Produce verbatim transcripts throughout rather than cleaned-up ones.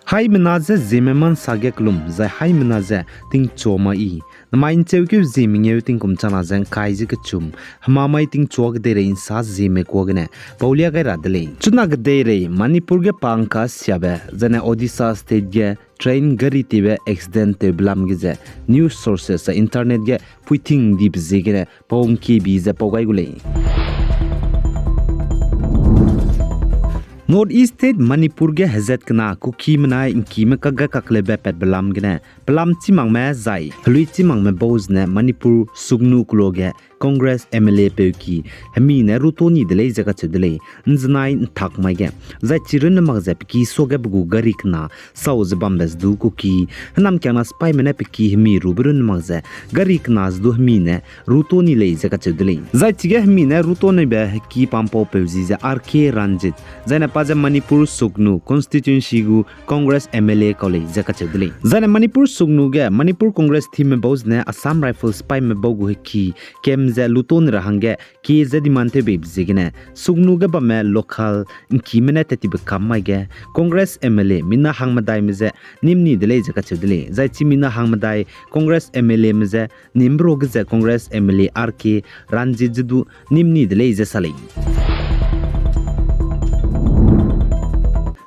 Haimena ze Zeme mansa ge kelum, zai haimena ze tingchua ma i. Namai ’ncheukeu Zeme ngeu tingkum chana ze ’ngkai ze kechum, hemamai tingchua kedeirei ’nsa Zeme kuâ gene paulia gai ra de lei. Chuna kedeirei Manipur ge pa ’ngka siabe, zane Odisha State ge train gari tibe accident tewbe lam ge ze news sources a internet ge puiting dibe ziegene pau ’ngkiebi ze pau gai gu lei. North East State Manipur ge hezat kena Kuki menai ’ngkime kakge kakleube patbe lam gene, pelam chîmakme zai helui chîmakme bau zene Manipur Sugnu keloa ge Congress M L A peuki hemi ne ruto ni de lei ze kacheu de lei, ’nzenai ’ntak mai ge. Zai chi runne mak ze peki suage pe gu gari kena sau ze bambe ze du Kuki hênamkiangna sipaime ne peki hemi rube runne mak ze gari kena ze du hemi ne ruto ni lei ze kacheu de lei. Zai chige hemi ne ruto nibe heki pampaupeu zi ze R K Ranjit, zaine pa ze Manipur Sugnu constituency gu Congress M L A kau lei ze kacheu de lei. Zaine Manipur Sugnu ge Manipur Congress teamme bau zene Assam Rifles sipaime bau gu heki kem ze luto ni ra hangge kie ze demand tewbeibe ziegene Sugnu ge bamme local ’ngkime ne tat tibe kam mai ge Congress M L A mina hangmedaime je nîm ni de lei ze kacheu de lei. Zai chi mina hangmedai Congress M L A me je nîmbe ruage ze Congress M L A R K Ranjit je du nîm ni de lei ze sa lei.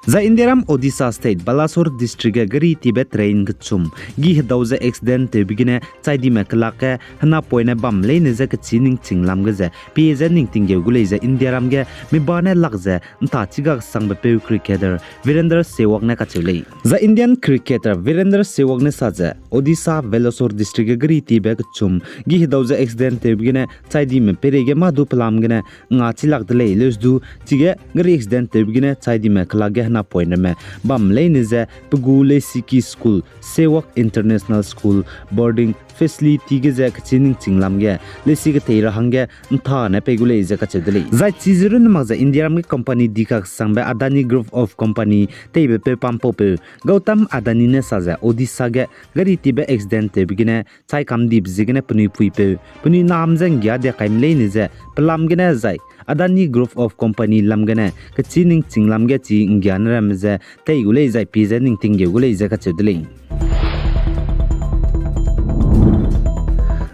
Zai Indiaram Odisha State Balasore District ge gari tibe train kechum gi hedau ze accident tewbe gene chaidime kelak ge henapoine bam leine je kechî ningching lam ge ze pie ze ning tinggeu gu lei ze Indiaram ge miba ne lak ze ’nta chigak sangbe peu cricketer Virender Sehwag ne kacheu lei. Zai Indian cricketer Virender Sehwag ne sa ze Odisha Balasore District ge gari tibe kechum gi hedau ze accident tewbe gene chaidime peireige mâ du pelam gene nga chilak de lei leus du chige gari accident tewbe gene chaidime kelak ge henapoine ramme bam leine je pe gu leisiki school, Sehwag International School boarding facility ge ze kechî ningching lam ge leisi ketei ra hangge ’nta ne pei gu lei ze kacheu de lei. Zai chi ze runne mak ze Indiaram ge company dikak sangbe Adani Group of Company teibe peu pampaupeu Gautam Adani ne sa ze Odisha ge gari tibe accident tewbe gene chai kam dibe ziegene penui puipeu penui nam ze ’nggia dia kaime leine je pelam gene zai Adani Group of Company lam gene kechî ningching lam ge chi ’nggia ne ramme je tei gu lei zai pie ze ning tinggeu gu lei ze kacheu de lei.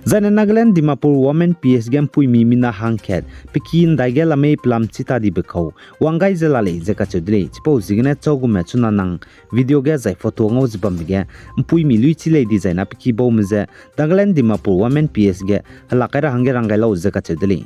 Zaine Nagaland Dimapur Women P S ge ’mpuimi mina hangkat peki ’ndai ge lamei pelam chi ta dibe kau wang gai ze la lei ze kacheu de lei. Chipau ziegene chau gume chuna nang video ge zai photo ngau ze bambe ge ’mpuimi lui chi lei dizai na peki baume ze Nagaland Dimapur Women P S ge helak kai ra hangge rang gai lau ze kacheu de lei.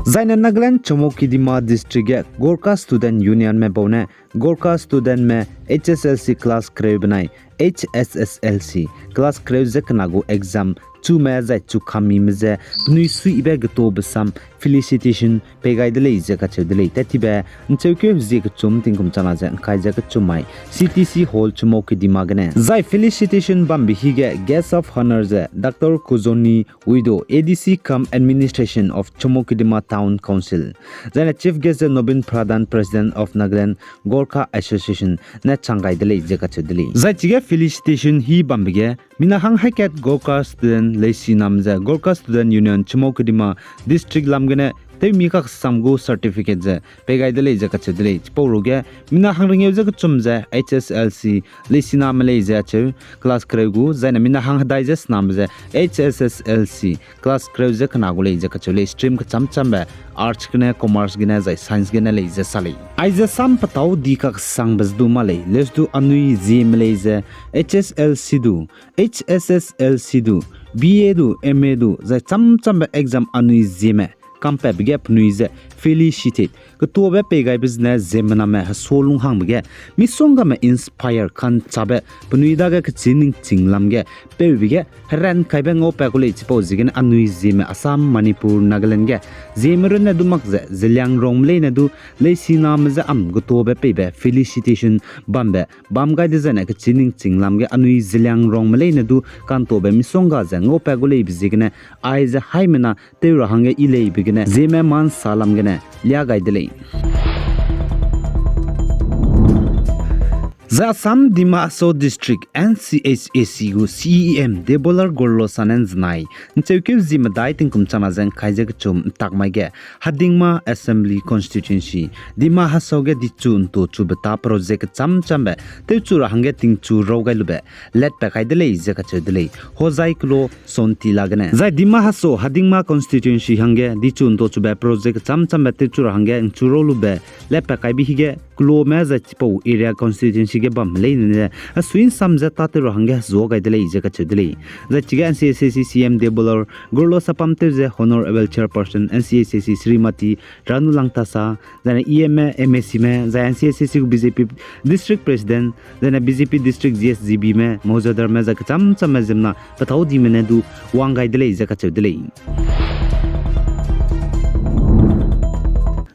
Zaine Nagaland Chümoukedima District ge Gorkha Student Unionme bau ne Gorkha studentme H S L C class kereu benai H S S L C class kereu ze kena gu exam chume zai chu kamime je penui suibe getobe sam felicitation pei gai de lei ze kacheu de lei. Tat tibe ’ncheukeu hezie kechum tingkum chana ze ’ngkai ze kechum mai C T C Hall Chümoukedima gene zai felicitation bambe hige guest of honour ze Doctor Kuzoni Wido, A D C cum Administration of Chümoukedima Town Council, zaine Chief Guest ze Nobin Pradhan, President of Nagaland Gorkha Association ne chang gai de lei ze kacheu de lei. Zai chige felicitation hi bambe ge mina hang haikat Gorkha student leisiname ze Gorkha Student Union Chümoukedima District lam gene tewmi kaksam gu certificate ze pei gai de lei ze kacheu de lei. Chipau ruge mina hang rengeu ze kechum ze H S L C leisiname lei ze acheu class kereu gu, zaine mina hang hedai ze sename ze H S S L C class kereu ze kena gu lei ze kacheu lei. Stream kecham chambe arts gene, commerce gene zai science gene lei ze sa lei. Aize sam petâu di kaksangbe ze du ma lei, leus du anui zieme lei ze H S L C du, H S S L C du, B A du, M A du zai cham chambe exam anui zieme kampatbe ge penui ze felicitate ketobe pei gaibe zene ziemmename hesualung hangbe ge misonggame inspire ka'nchâbe penui dage kechî ningching lam ge peube ge heran kaibe ngaupat gu lei. Chipau ziegene anui zieme Assam, Manipur, Nagaland ge zieme runne du mak ze Zeliangrongme leine du leisiname je am getobe peibe felicitation bambe bam gai dezaine kechî ningching lam ge anui Zeliangrongme leine du ka'ntobe misongga ze ngaupat gu leibe ziegene aize haimena tew ra hangge i leibe gene zieme ma'nsa lam gene lia gai de lei. Zai Assam Dima Hasao District N C H A C gu C E M Debolal Gorlosa ne ’nzenai, ’ncheukeu zi medai tingkum changna ze ’ngkai ze kechum ’ntak mai ge, Hadingma Assembly Constituency, Dima Hasao ge dichu ’nto chube ta project kechâm châmbe tewchu ra hangge tingchu rau gai lube, latpat kai de lei ze kacheu de lei, Hojai Kelo Sonti la gene. Zai Dima Hasao Hadingma Constituency hangge dichu ’nto chube project kechâm châmbe tewchu ra hangge ’nchu rau lube, latpat kaibe hige, Kelome zai chipau area constituency ge bam leine ze, asui ’nsam ze tâtew ra hangge hezua gai de lei ze kacheu de lei. Zai chige N C H A C C E M Debolal Gorlosa pamtew ze Honourable Chairperson N C H A C Srimati Ranu Langthasa, zaine E M me, M A C me, zai N C H A C gu B J P District President, zaine B J P District G S G B me, Mauzadarme, zai kechâm châmme ziemmena pethaudime ne du wang gai de lei ze kacheu de lei.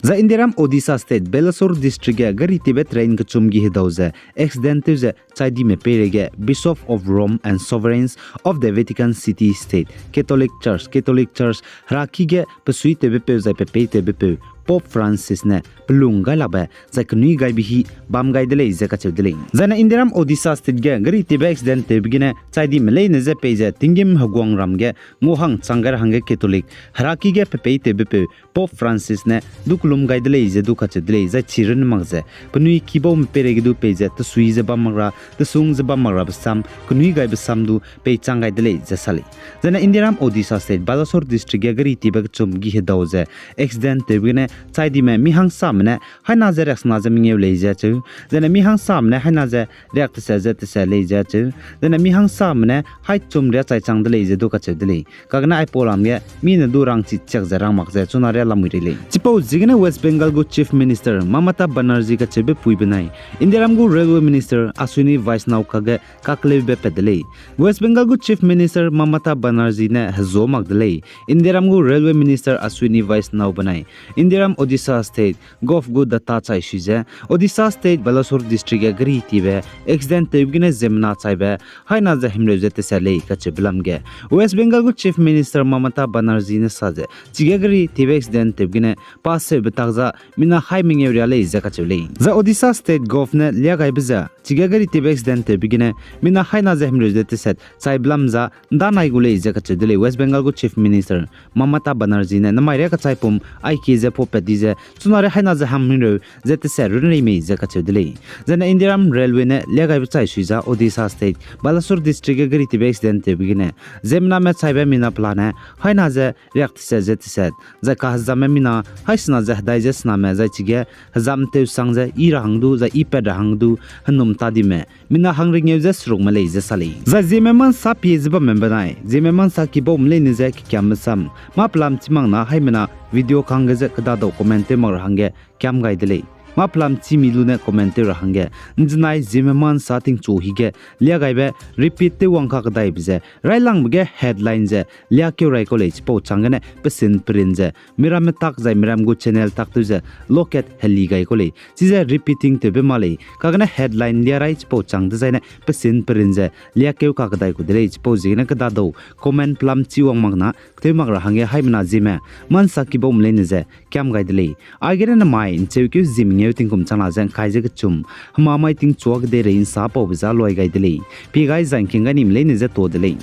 Zai Indiaram Odisha State, Balasore District ge gari tiebe train kechum gi hedau ze accident tew ze chaidime peireige Bishop of Rome and Sovereigns of the Vatican City State, Catholic Church, Catholic Church, heraki ge pesuitewbepeu zai pepeitewbepeu Pope Francis ne pelung gailakbe zai kenui gaibe hi bam gai de lei ze kacheu de lei. Zaine Indiaram Odisha State ge gari tiebe accident tewbe gene chaidime leine je pei ze tinggîm heguangram ge nguahang chang gai ra hangge Catholic heraki ge pepeitewbepeu Pope Francis ne du kelum gai de lei ze du kacheu de lei, zai chi runne mak ze penui kibaume peireige du pei ze tesui ze bam mak ra, tesung ze bam mak rabe sam, kenui gaibe sam du peichang gai de lei ze sa lei. Zaine Indiaram Odisha State, Balasore District ge gari tiebe kechum gi hedau ze accident tewbe gene chaidime mi hangsame ne haina ze riaksena ze mengeu lei ze cheu, zaine mi hangsame ne haina ze riak tese ze tese lei ze cheu, zaine mi hangsame ne hai chum riak chai chang de lei ze du kacheu de lei. Kagene aipau lam ge mi ne du rangchi chiak ze rang mak ze chuna riak lamui rei lei. Chipau ziegene West Bengal gu Chief Minister Mamata Banerjee kacheube pui benai Indiaram gu Railway Minister Ashwini Vaishnaw kage kakleube pat de lei. West Bengal gu Chief Minister Mamata Banerjee ne hezua mak de lei, Indiaram gu Railway Minister Ashwini Vaishnaw benai Indiaram Odisha State Govt gu data chai sui ze, Odisha State Balasore District ge gari tiebe accident tewbe gene ziemmena chaibe haina ze himreu ze tese lei kacheube lam ge, West Bengal gu Chief Minister Mamata Banerjee ne sa ze, chige gari tiebe accident tewbe gene pa seube tak za mina hai mengeu riak lei ze kacheu lei. Zai Odisha State Govt ne liagaibe ze chige gari tiebe accident tewbe gene mina haina ze himreu ze tese chaibe lam za ’ndanai gu lei ze kacheu de lei. West Bengal gu Chief Minister Mamata Banerjee ne namai riak kachaipum aike ze pau pat di ze chuna riak haina ze himreu ze tese runrei mei ze kacheu de lei. Zaine Indiaram Railway ne liagaibe chai sui za Odisha State Balasore District ge gari tiebe accident tewbe gene ziemmename chaibe mina pelane haina ze riak tese ze tese, zai kahezamme mina haisena ze hedai ze sename zai chige hezam tewsang ze i ra hang du zai i pat ra hang du henum tadime mina hangringeu ze serukme lei ze sa lei. Zai ziemme mansa pie ze bamme benai ziemme mansa kibaume leine je kekiamme sam mâ pelam chî mak na haimena video kangge ze kedadau comment tew mak ra hangge kiam gai de lei. Mâ pelam chî mi lu ne comment tew ra hangge ’nzenai ziemme mansa tingchu hige liagaibe repeat tew wang kakedaibe ze railangbe ge headline ze liakeu rai kau lei. Chipau chang gene pesin perin ze miramme tak zai miram gu channel tak tew ze lokat heli gai kau lei. Chize repeating tewbe ma lei. Kagene headline lia rai chipau chang dezaine pesin perin ze liakeu kakedai ku de lei. Chipau ziegene kedadau comment pelam chî wang mak na tew mak ra hangge haimena ziemme mansa kibaume leine ze kiam gai de lei. Aigene namai ’ncheukeu zi mengeu tingkum changna ze ’ngkai ze kechum hema mai tingchua kedeirei ’nsa paube za luai gai de lei. Pie gai zai ’ngking gai nime leine ze tuâ de lei.